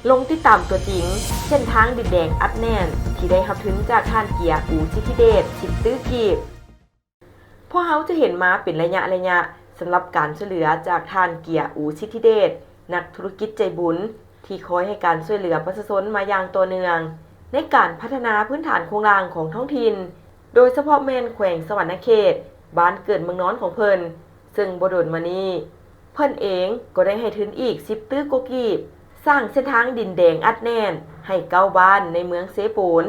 ລົງຕິດຕາມຕົວຈິງ ເສັ້ນທາງດິນແດງອັດແໜ້ນ ທີ່ໄດ້ຮັບທຶນຈາກທ່ານເກຍ ອູສິດທິເດດ ສິບຕື້ກີບ. ພວກເຮົາຈະເຫັນມາເປັນໄລຍະໆ ສຳລັບການຊ່ວຍເຫຼືອຈາກທ່ານເກຍ ອູສິດທິເດດ ນັກທຸລະກິດໃຈບຸນ ທີ່ຄອຍໃຫ້ການຊ່ວຍເຫຼືອປະຊາຊົນມາຢ່າງຕໍ່ເນື່ອງ ໃນການພັດທະນາພື້ນຖານໂຄງລ່າງຂອງທ້ອງຖິ່ນ, ໂດຍສະເພາະແມ່ນແຂວງສະຫວັນນະເຂດ, ບ້ານເກີດເມືອງນອນຂອງເພິ່ນ, ເຊິ່ງບໍ່ດົນມານີ້ ເພິ່ນເອງກໍໄດ້ໃຫ້ທຶນອີກສິບຕື້ກວ່າກີບ, ສ້າງເສັ້ນທາງດິນແດງອັດແໜ້ນໃຫ້ເກົ້າບ້ານໃນເມືອງເຊໂປນ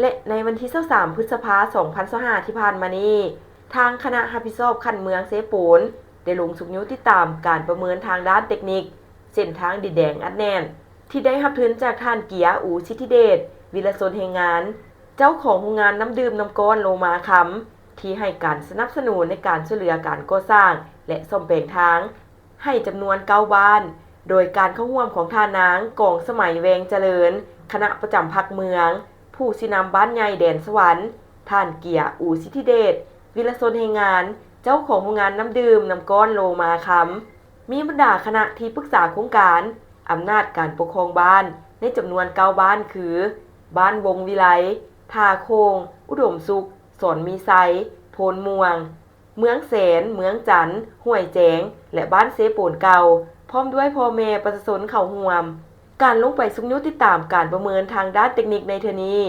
ແລະ ໃນວັນທີຊາວສາມ ພຶດສະພາ ສອງພັນຊາວຫ້າ ທີ່ຜ່ານມານີ້, ທາງຄະນະຮັບຜິດຊອບຂັ້ນເມືອງເຊໂປນ ໄດ້ລົງຊຸກຍູ້ຕິດຕາມການປະເມີນທາງດ້ານເຕັກນິກ ເສັ້ນທາງດິນແດງອັດແໜ້ນ ທີ່ໄດ້ຮັບທຶນຈາກທ່ານເກຍ ອູສິດທິເດດ ວິລະຊົນແຮງງານ ເຈົ້າຂອງໂຮງງານນ້ຳດື່ມນ້ຳກ້ອນໂລມາຄຳ ທີ່ໃຫ້ການສະໜັບສະໜູນໃນການຊ່ວຍເຫຼືອການກໍ່ສ້າງ ແລະ ສ້ອມແປງທາງ ໃຫ້ຈຳນວນເກົ້າບ້ານ, ໂດຍການເຂົ້າຮ່ວມຂອງທ່ານນາງ ກອງສະໄໝ ແວງຈະເລີນ, ຄະນະປະຈຳພັກເມືອງ, ຜູ້ຊີ້ນຳບ້ານໃຫຍ່ແດນສະຫວັນ, ທ່ານເກຍ ອູສິດທິເດດ ວິລະຊົນແຮງງານ ເຈົ້າຂອງໂຮງງານນ້ຳດື່ມນ້ຳກ້ອນໂລມາຄຳ, ມີບັນດາຄະນະທີ່ປຶກສາໂຄງການ, ອຳນາດການປົກຄອງບ້ານໃນຈຳນວນເກົ້າບ້ານຄື ບ້ານວົງວິໄລ, ທ່າໂຄ້ງ, ອຸດົມສຸກ, ສອນມີໄຊ, ໂພນມ່ວງ, ເມືອງແສນ, ເມືອງຈັນ, ຫ້ວຍແຈງ ແລະ ບ້ານເຊໂປນເກົ່າ, ພ້ອມດ້ວຍພໍ່ແມ່ປະຊາຊົນເຂົ້າຮ່ວມ. ການລົງໄປຊຸກຍູ້ຕິດຕາມການປະເມີນທາງດ້ານເຕັກນິກໃນເທື່ອນີ້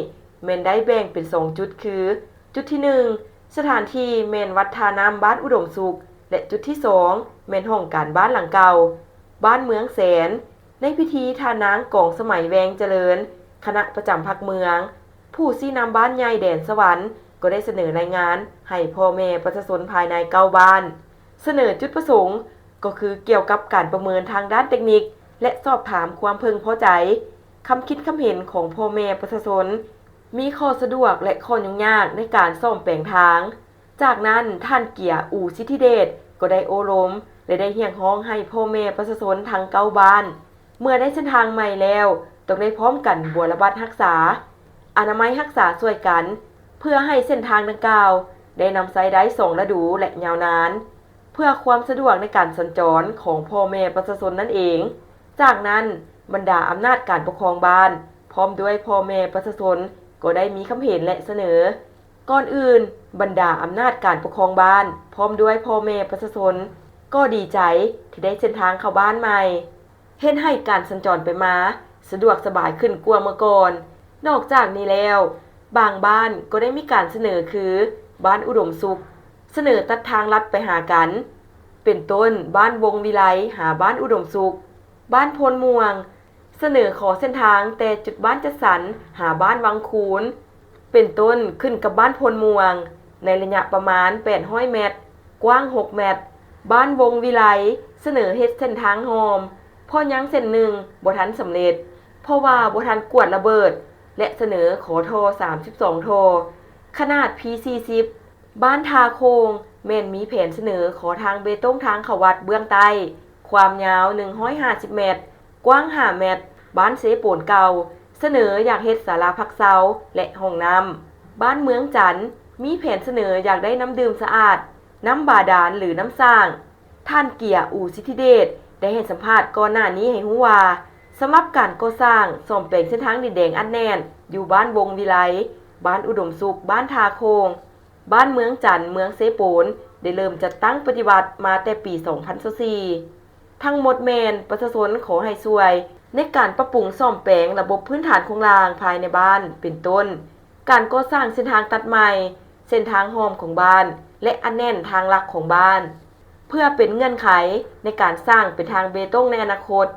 ແມ່ນໄດ້ແບ່ງເປັນສອງຈຸດຄື, ຈຸດທີໜຶ່ງ ສະຖານທີ່ແມ່ນວັດທ່ານ້ຳບ້ານອຸດົມສຸກ ແລະ ຈຸດທີສອງ ແມ່ນຫ້ອງການບ້ານຫຼັງເກົ່າ ບ້ານເມືອງແສນ. ໃນພິທີ ທ່ານນາງ ກອງສະໄໝ ແວງຈະເລີນ ຄະນະປະຈຳພັກເມືອງ, ຜູ້ຊີ້ນຳບ້ານໃຫຍ່ແດນສະຫວັນ ກໍໄດ້ສະເໜີລາຍງານໃຫ້ພໍ່ແມ່ປະຊາຊົນພາຍໃນເກົ້າບ້ານ. ສະເໜີຈຸດປະສົງກໍຄືກ່ຽວກັບການປະເມີນທາງດ້ານເຕັກນິກ ແລະ ສອບຖາມຄວາມເພິ່ງພໍໃຈ, ຄຳຄິດຄຳເຫັນຂອງພໍ່ແມ່ປະຊາຊົນ, ມີຂໍ້ສະດວກ ແລະ ຂໍ້ຫຍຸ້ງຍາກໃນການສ້ອມແປງທາງ. ຈາກນັ້ນ ທ່ານເກຍ ອູສິດທິເດດ ກໍໄດ້ໂອ້ລົມ ແລະ ໄດ້ຮຽກຮ້ອງໃຫ້ພໍ່ແມ່ປະຊາຊົນທັງເກົ້າບ້ານ ເມື່ອໄດ້ເສັ້ນທາງໃໝ່ແລ້ວ ຕ້ອງໄດ້ພ້ອມກັນບົວລະບັດຮັກສາ, ອະນາໄມຮັກສາຊ່ວຍກັນ ເພື່ອໃຫ້ເສັ້ນທາງດັ່ງກ່າວໄດ້ນຳໃຊ້ໄດ້ສອງລະດູ ແລະ ຍາວນານ, ເພື່ອຄວາມສະດວກໃນການສັນຈອນຂອງພໍ່ແມ່ປະຊາຊົນນັ້ນເອງ. ຈາກນັ້ນ ບັນດາອຳນາດການປົກຄອງບ້ານ ພ້ອມດ້ວຍພໍ່ແມ່ປະຊາຊົນ ກໍໄດ້ມີຄຳເຫັນ ແລະ ສະເໜີ. ກ່ອນອື່ນ, ບັນດາອຳນາດການປົກຄອງບ້ານ ພ້ອມດ້ວຍພໍ່ແມ່ປະຊາຊົນ ກໍດີໃຈທີ່ໄດ້ເສັ້ນທາງເຂົ້າບ້ານໃໝ່, ເຮັດໃຫ້ການສັນຈອນໄປມາສະດວກສະບາຍຂຶ້ນກວ່າເມື່ອກ່ອນ. ນອກຈາກນີ້ແລ້ວ, ບາງບ້ານກໍໄດ້ມີການສະເໜີຄື ບ້ານອຸດົມສຸກ ສະເໜີຕັດທາງລັດໄປຫາກັນ, ເປັນຕົ້ນ ບ້ານວົງວິໄລ ຫາບ້ານອຸດົມສຸກ, ບ້ານໂພນມ່ວງ ສະເໜີຂໍເສັ້ນທາງແຕ່ຈຸດບ້ານຈັດສັນຫາບ້ານວັງຄູນ ເປັນຕົ້ນ ຂຶ້ນກັບບ້ານໂພນມ່ວງ ໃນໄລຍະປະມານແປດຮ້ອຍແມັດ, ກວ້າງຫົກແມັດ. ບ້ານວົງວິໄລ ສະເໜີເຮັດເສັ້ນທາງຮ່ອມ ເພາະຍັງເສັ້ນໜຶ່ງບໍ່ທັນສຳເລັດ ເພາະວ່າບໍ່ທັນກວດລະເບີດ ແລະ ສະເໜີຂໍທໍ່ສາມສິບສອງທໍ່. ຂະໜາດ ພີ ສີ່ສິບ ບ້ານທ່າໂຄ້ງ ແມ່ນມີແຜນສະເໜີຂໍທາງເບຕົງທາງເຂົ້າວັດເບື້ອງໃຕ້ ຄວາມຍາວໜຶ່ງຮ້ອຍຫ້າສິບແມັດ, ກວ້າງຫ້າແມັດ. ບ້ານເຊໂປນເກົ່າ ສະເໜີຢາກເຮັດສາລາພັກເຊົາ ແລະ ຫ້ອງນ້ຳ. ບ້ານເມືອງຈັນ ມີແຜນສະເໜີຢາກໄດ້ນ້ຳດື່ມສະອາດ, ນ້ຳບາດານ ຫຼື ນ້ຳສ້າງ. ທ່ານເກຍ ອູສິດທິເດດ ໄດ້ໃຫ້ສຳພາດກ່ອນໜ້ານີ້ໃຫ້ຮູ້ວ່າ ສຳລັບການກໍ່ສ້າງສ້ອມແປງເສັ້ນທາງດິນແດງອັດແໜ້ນ ຢູ່ບ້ານວົງວິໄລ, ບ້ານອຸດົມສຸກ, ບ້ານທ່າໂຄ້ງ, ບ້ານເມືອງຈັນ, ເມືອງເຊໂປນ ໄດ້ເລີ່ມຈັດຕັ້ງປະຕິບັດມາແຕ່ປີສອງພັນຊາວສີ່. ທັງໝົດແມ່ນປະຊາຊົນຂໍໃຫ້ຊ່ວຍໃນການປັບປຸງສ້ອມແປງລະບົບພື້ນຖານໂຄງລ່າງພາຍໃນບ້ານ ເປັນຕົ້ນ ການກໍ່ສ້າງເສັ້ນທາງຕັດໃໝ່, ເສັ້ນທາງຮ່ອມຂອງບ້ານ ແລະ ອັດແໜ້ນທາງຫຼັກຂອງບ້ານ ເພື່ອເປັນເງື່ອນໄຂໃນການສ້າງເປັນທາງເບຕົງໃນອະນາຄົດ.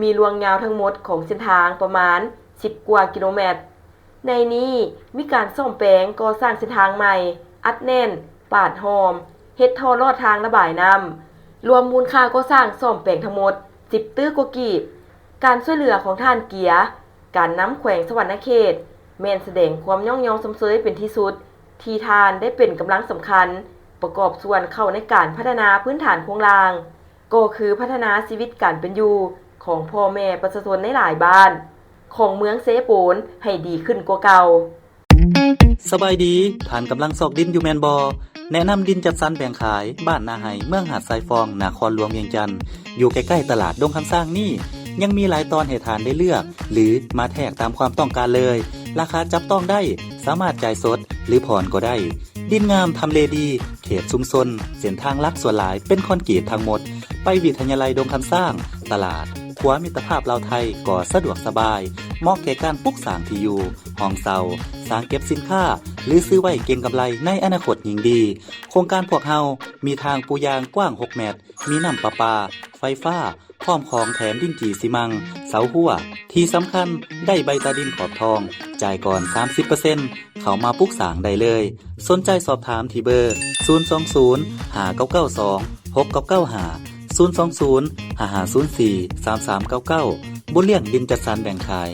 ມີລວງຍາວທັງໝົດຂອງເສັ້ນທາງປະມານສິບກວ່າກິໂລແມັດ. ໃນນີ້ມີການສ້ອມແປງກໍ່ສ້າງເສັ້ນທາງໃໝ່, ອັດແໜ້ນ, ປາດຮ່ອມ, ເຮັດທໍ່ລອດທາງລະບາຍນ້ຳ, ລວມມູນຄ່າກໍ່ສ້າງສ້ອມແປງທັງໝົດສິບຕື້ກວ່າກີບ. ການຊ່ວຍເຫຼືອຂອງທ່ານເກຍ ການນຳແຂວງສະຫວັນນະເຂດ ແມ່ນສະແດງຄວາມຍ້ອງຍໍຊົມເຊີຍເປັນທີ່ສຸດ ທີ່ທ່ານໄດ້ເປັນກຳລັງສຳຄັນ ປະກອບສ່ວນເຂົ້າໃນການພັດທະນາພື້ນຖານໂຄງລ່າງ ກໍຄືພັດທະນາຊີວິດການເປັນຢູ່ຂອງພໍ່ແມ່ປະຊາຊົນໃນຫຼາຍບ້ານຂອງເມືອງເຊໂປນໃຫ້ດີຂຶ້ນກວ່າເກົ່າ. ສະບາຍດີ, ທ່ານກຳລັງຊອກດິນຢູ່ແມ່ນບໍ່? ແນະນຳດິນຈັດສັນແບ່ງຂາຍ ບ້ານນາໄຮ່ ເມືອງຫາດຊາຍຟອງ, ນະຄອນຫຼວງວຽງຈັນ, ຢູ່ໃກ້ໆຕະຫຼາດດົງຄຳຊ້າງນີ້. ຍັງມີຫຼາຍຕອນໃຫ້ທ່ານໄດ້ເລືອກ ຫຼື ມາແທກຕາມຄວາມຕ້ອງການເລີຍ. ລາຄາຈັບຕ້ອງໄດ້, ສາມາດຈ່າຍສົດ ຫຼື ຜ່ອນກໍໄດ້. ດິນງາມ, ທຳເລດີ, ເຂດຊຸມຊົນ, ເສັ້ນທາງຫຼັກສ່ວນຫຼາຍເປັນຄອນກຣີດທັງໝົດ. ໄປວິທະຍາໄລດົງຄຳຊ້າງ, ຕະຫຼາດ, ຂົວມິດຕະພາບລາວໄທກໍສະດວກສະບາຍ, ເໝາະແກ່ການປຸກສ້າງທີ່ຢູ່, ຫ້ອງເຊົ່າ, ສ້າງເກັບສິນຄ້າ ຫຼື ຊື້ໄວ້ເກັງກຳໄລໃນອະນາຄົດຍິ່ງດີ. ໂຄງການພວກເຮົາມີທາງປູຢາງກວ້າງຫົກແມັດ, ມີນ້ຳປະປາ, ໄຟຟ້າ, ພ້ອມຂອງແຖມດິນຈີ່ຊີມັງ, ເສົາຮົ້ວ. ທີ່ສຳຄັນ, ໄດ້ໃບຕາດິນຂອບທອງ, ຈ່າຍກ່ອນສາມສິບເປີເຊັນ, ເຂົ້າມາປຸກສ້າງໄດ້ເລີຍ. ສົນໃຈສອບຖາມທີ່ເບີ ສູນສອງສູນ ຫ້າເກົ້າເກົ້າສອງ ຫົກເກົ້າເກົ້າຫ້າ, ສູນສອງສູນ ຫ້າຫ້າສູນສີ່ ສາມສາມເກົ້າເກົ້າ. ບຸນລ້ຽງດິນຈັດສັນແບ່ງຂາຍ.